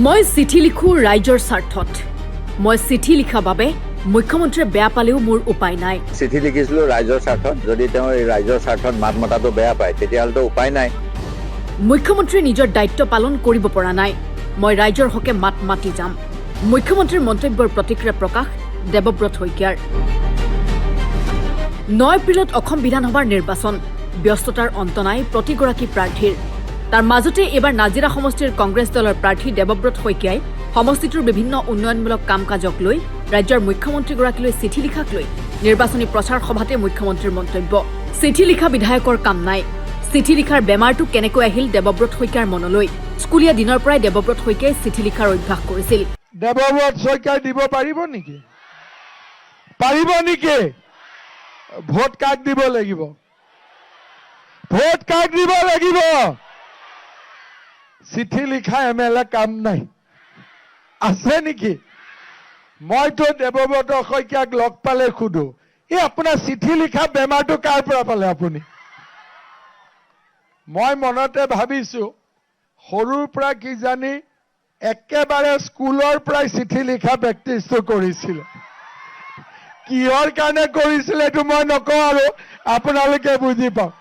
মই চিঠি লিখোঁ ৰাইজৰ স্বাৰ্থত। মই চিঠি লিখা বাবে মুখ্যমন্ত্ৰীয়ে বেয়া পালেও মোৰ উপায় নাই। চিঠি লিখিছিলো ৰাইজৰ স্বাৰ্থত। যদি তেওঁ এই ৰাইজৰ স্বাৰ্থত মাত মতাটো বেয়া পায়, তেতিয়াহ'লেতো উপায় নাই। মুখ্যমন্ত্ৰীয়ে নিজৰ দায়িত্ব পালন কৰিব পৰা নাই। মই ৰাইজৰ হকে মাত মাতি যাম। মুখ্যমন্ত্ৰীৰ মন্তব্যৰ প্ৰতিক্ৰিয়া প্ৰকাশ দেৱব্ৰত শইকীয়াৰ। 9 এপ্ৰিলত অসম বিধানসভাৰ নিৰ্বাচন। ব্যস্ততাৰ অন্ত নাই প্ৰতিগৰাকী প্ৰাৰ্থীৰ। তাৰ মাজতে এইবাৰ নাজিৰা সমষ্টিৰ কংগ্ৰেছ দলৰ প্ৰাৰ্থী দেৱব্ৰত শইকীয়াই সমষ্টিটোৰ বিভিন্ন উন্নয়নমূলক কাম কাজক লৈ ৰাজ্যৰ মুখ্যমন্ত্ৰীগৰাকীলৈ চিঠি লিখাক লৈ নিৰ্বাচনী প্ৰচাৰ সভাতে মুখ্যমন্ত্ৰীৰ মন্তব্য, চিঠি লিখা বিধায়কৰ কাম নাই। চিঠি লিখাৰ বেমাৰটো কেনেকৈ আহিল দেৱব্ৰত শইকীয়াৰ মনলৈ? স্কুলীয়া দিনৰ পৰাই দেৱব্ৰত শইকীয়াই চিঠি লিখাৰ অভ্যাস কৰিছিল। দেৱব্ৰত শইকীয়াই দিব পাৰিব নেকি? পাৰিব নেকি? ভোট কাক দিব লাগিব? ভোট কাক দিব লাগিব? চিঠি লিখা এম এল এ কাম নাই আছে নেকি? মইতো দেৱব্ৰত শইকীয়াক লগ পালে সোধো, এই আপোনাৰ চিঠি লিখা বেমাৰটো কাৰ পৰা পালে আপুনি? মই মনতে ভাবিছো, সৰুৰ পৰা কিজানি একেবাৰে স্কুলৰ পৰাই চিঠি লিখা প্ৰেক্টিচটো কৰিছিলে। কিহৰ কাৰণে কৰিছিলে এইটো মই নকওঁ আৰু, আপোনালোকে বুজি পাওক।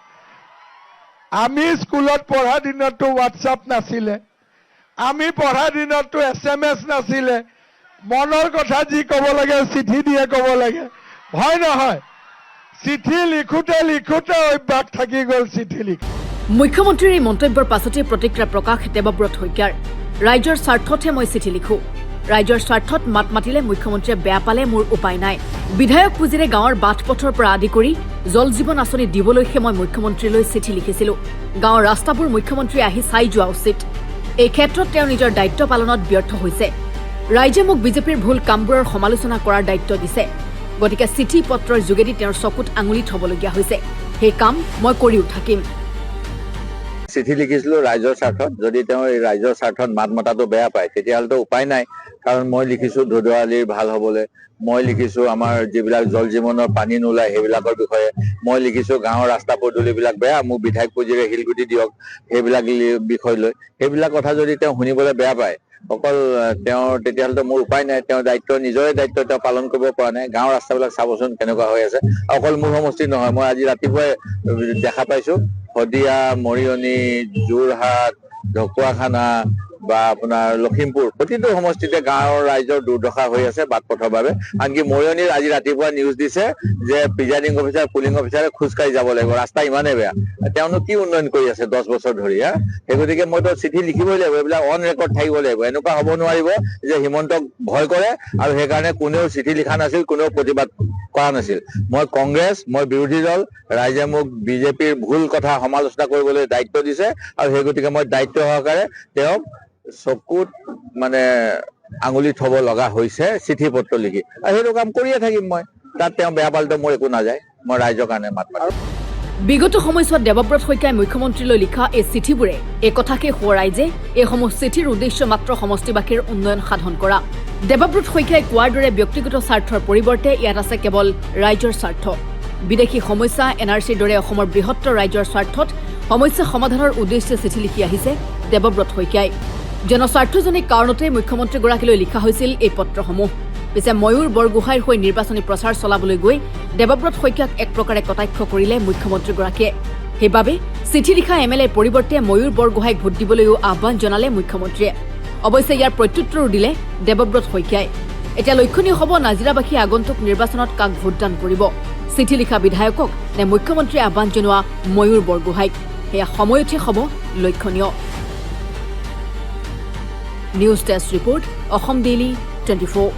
আমি স্কুলত পঢ়া দিনততো হোৱাটছআপ নাছিলে, আমি পঢ়া দিনততো এছএমএছ নাছিলে। মনৰ কথা যি ক'ব লাগে চিঠি দিয়ে ক'ব লাগে, হয় নহয়? চিঠি লিখোতে লিখোতে অভ্যাস থাকি গ'ল চিঠি লিখা। মুখ্যমন্ত্ৰীৰ এই মন্তব্যৰ পাছতে প্ৰতিক্ৰিয়া প্ৰকাশ দেৱব্ৰত শইকীয়াৰ। ৰাইজৰ স্বাৰ্থতহে মই চিঠি লিখো। ৰাইজৰ স্বাৰ্থত মাত মাতিলে মুখ্যমন্ত্ৰীয়ে বেয়া পালে মোৰ উপায় নাই। বিধায়ক পুঁজিৰে গাঁৱৰ বাট পথৰ পৰা আদি কৰি জল জীৱন আঁচনি দিবলৈহে মই মুখ্যমন্ত্ৰীলৈ চিঠি লিখিছিলো। গাঁৱৰ ৰাস্তাবোৰ মুখ্যমন্ত্ৰীয়ে আহি চাই যোৱা উচিত। এই ক্ষেত্ৰত তেওঁ নিজৰ দায়িত্ব পালনত ব্যৰ্থ হৈছে। ৰাইজে মোক বিজেপিৰ ভুল কামবোৰৰ সমালোচনা কৰাৰ দায়িত্ব দিছে। গতিকে চিঠি পত্ৰৰ যোগেদি তেওঁৰ চকুত আঙুলি থবলগীয়া হৈছে। সেই কাম মই কৰিও থাকিম। চিঠি লিখিছিলো ৰাইজৰ স্বাৰ্থত। যদি তেওঁ এই ৰাইজৰ স্বাৰ্থত মাত মতাটো বেয়া পায়, তেতিয়াহ'লেতো উপায় নাই। কাৰণ মই লিখিছো ধদুৱালিৰ ভাল হবলৈ, মই লিখিছো আমাৰ যিবিলাক জল জীৱনৰ পানী নোলায় সেইবিলাকৰ বিষয়ে, মই লিখিছো গাঁৱৰ ৰাস্তা পদূলিবিলাক বেয়া, মোক বিধায়ক পুঁজিৰে শিলগুটি দিয়ক, সেইবিলাক বিষয় লৈ। সেইবিলাক কথা যদি তেওঁ শুনিবলৈ বেয়া পায় অকল তেওঁৰ, তেতিয়াহ'লেতো মোৰ উপায় নাই। তেওঁৰ দায়িত্ব, নিজৰে দায়িত্ব তেওঁ পালন কৰিব পৰা নাই। গাঁৱৰ ৰাস্তাবিলাক চাবচোন কেনেকুৱা হৈ আছে। অকল মোৰ সমষ্টি নহয়, মই আজি ৰাতিপুৱাই দেখা পাইছো শদিয়া, মৰিয়নি, যোৰহাট, ঢকুৱাখানা বা আপোনাৰ লখিমপুৰ, প্ৰতিটো সমষ্টিতে গাঁৱৰ ৰাইজৰ দুৰ্দশা হৈ আছে বাট পথৰ বাবে। আনকি মৰিয়নিৰ আজি ৰাতিপুৱা নিউজ দিছে যে প্ৰিজাইডিং অফিচাৰ, পুলিং অফিচাৰে খোজকাঢ়ি যাব লাগিব, ৰাস্তা ইমানেই বেয়া। তেওঁনো কি উন্নয়ন কৰি আছে 10 বছৰ ধৰি? হা, সেই গতিকে মইতো চিঠি লিখিবই লাগিব। এইবিলাক অন ৰেকৰ্ড থাকিব লাগিব। এনেকুৱা হ'ব নোৱাৰিব যে হিমন্তক ভয় কৰে আৰু সেইকাৰণে কোনেও চিঠি লিখা নাছিল, কোনেও প্ৰতিবাদ কৰা নাছিল। মই কংগ্ৰেছ, মই বিৰোধী দল। ৰাইজে মোক বিজেপিৰ ভুল কথা সমালোচনা কৰিবলৈ দায়িত্ব দিছে আৰু সেই গতিকে মই দায়িত্ব সহকাৰে তেওঁক চকুত মানে আঙুলি থব লগা হৈছে চিঠি পত্ৰ লিখি আৰু সেইটো কাম কৰিয়ে থাকিম মই। তাত তেওঁ বেয়া পালেতো মোৰ একো নাযায়। মই ৰাইজৰ কাৰণে মাত মাতিম। বিগত সময়ছোৱাত দেৱব্ৰত শইকীয়াই মুখ্যমন্ত্ৰীলৈ লিখা এই চিঠিবোৰে এই কথাকে সোঁৱৰাই যে এইসমূহ চিঠিৰ উদ্দেশ্য মাত্ৰ সমষ্টিবাসীৰ উন্নয়ন সাধন কৰা। দেৱব্ৰত শইকীয়াই কোৱাৰ দৰে ব্যক্তিগত স্বাৰ্থৰ পৰিৱৰ্তে ইয়াত আছে কেৱল ৰাইজৰ স্বাৰ্থ। বিদেশী সমস্যা, এন আৰ চিৰ দৰে অসমৰ বৃহত্তৰ ৰাইজৰ স্বাৰ্থত সমস্যা সমাধানৰ উদ্দেশ্যে চিঠি লিখি আহিছে দেৱব্ৰত শইকীয়াই। জনস্বাৰ্থজনিক কাৰণতেই মুখ্যমন্ত্ৰীগৰাকীলৈ লিখা হৈছিল এই পত্ৰসমূহ। পিছে ময়ূৰ বৰগোহাঁইৰ হৈ নিৰ্বাচনী প্ৰচাৰ চলাবলৈ গৈ দেৱব্ৰত শইকীয়াক এক প্ৰকাৰে কটাক্ষ কৰিলে মুখ্যমন্ত্ৰীগৰাকীয়ে। সেইবাবে চিঠি লিখা এম এল এৰ পৰিৱৰ্তে ময়ূৰ বৰগোহাঁইক ভোট দিবলৈও আহ্বান জনালে মুখ্যমন্ত্ৰীয়ে। অৱশ্যে ইয়াৰ প্ৰত্যুত্তৰো দিলে দেৱব্ৰত শইকীয়াই। এতিয়া লক্ষণীয় হ'ব নাজিৰাবাসীয়ে আগন্তুক নিৰ্বাচনত কাক ভোটদান কৰিব, চিঠি লিখা বিধায়কক নে মুখ্যমন্ত্ৰীয়ে আহ্বান জনোৱা ময়ূৰ বৰগোহাঁইক, সেয়া সময়তহে হ'ব লক্ষণীয়। News desk report, Assam daily 24।